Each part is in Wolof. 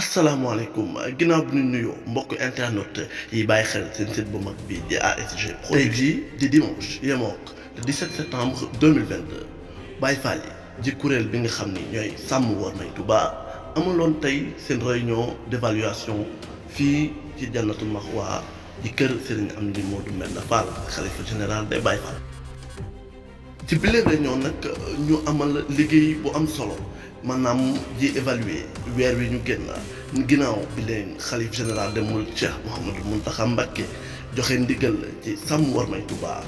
asalaamaaleykum ginnaaw bi ñu nuyoo mbokk internet yi bàyyi xel seen site bu mag bi di ASG tey jii di dimanche yemook le 17 septembre 2022 Baye Fall yi ji kuréel bi nga xam ni ñooy sàmm wormay Touba amaloon tey seen réunion d'évaluation fii ci Jannatul Maxwa di kër Serigne Amdi Modou Mbenda Fall xalifa général des Baye Fall. ci bile réunion nag ñu amal liggéey bu am solo maanaam ji évaluer weer wi ñu génn ginnaaw bi leen xalif général des mourides Cheikh Mouhamadou Mountakha Mbacké joxe ndigal ci sàmm wormay Touba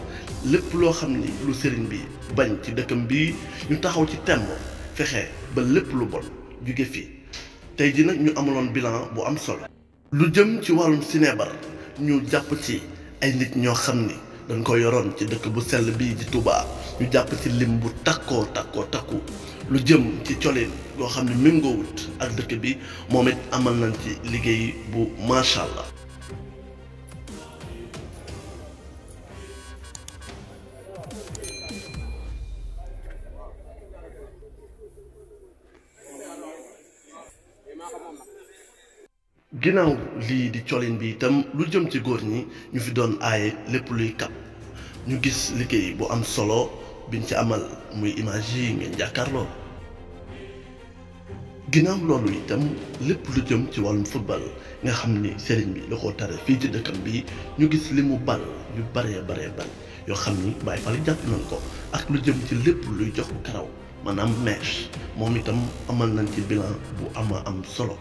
lépp loo xam ni lu sëriñ bi bañ ci dëkkam bi ñu taxaw ci temm fexe ba lépp lu bon jóge fi tey ji nag ñu amaloon bilan bu am solo. lu jëm ci wàllum sinébar ñu jàpp ci ay nit ñoo xam ni dañ ko yoroon ci dëkk bu sell bii di Touba ñu jàpp ci lim bu takku lu jëm ci colin loo xam ne méngoowut ak dëkk bi moom it amal nañ ci liggéey bu macha allah. ginnaaw lii di colin bi itam lu jëm ci góor ñi ñu fi doon aaye lépp luy kap ñu gis liggéey bu am solo biñ ci amal muy image yi ngeen jàkkaarloo. ginnaaw loolu itam lépp lu jëm ci wàllum football nga xam ni sëriñ bi la ko tare fii ci dëkkam bi ñu gis li mu bal yu baree yoo xam ni Baye Fall jàpp nañ ko ak lu jëm ci lépp luy jox karaw maanaam mèche moom itam amal nañ ci bilan bu am solo.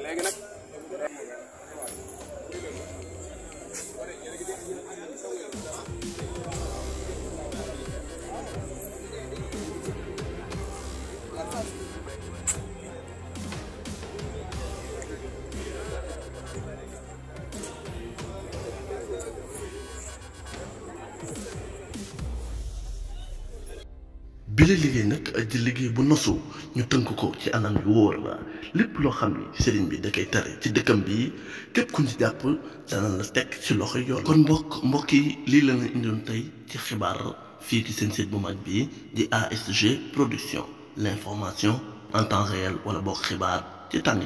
léegi nag bile liggéey nag di liggéey bu nosu ñu tënk ko ci anam yu wóor la lépp loo xam ni sëriñ bi da koy tere ci dëkkam bi képp ku ci jàpp dana la teg ci loxo yoon. kon mbokk yi lii la ñu indiwoon tey ci xibaar fii ci seen site bu mag bi di ASG production l'information en temps réel wala boog xibaar ci tànn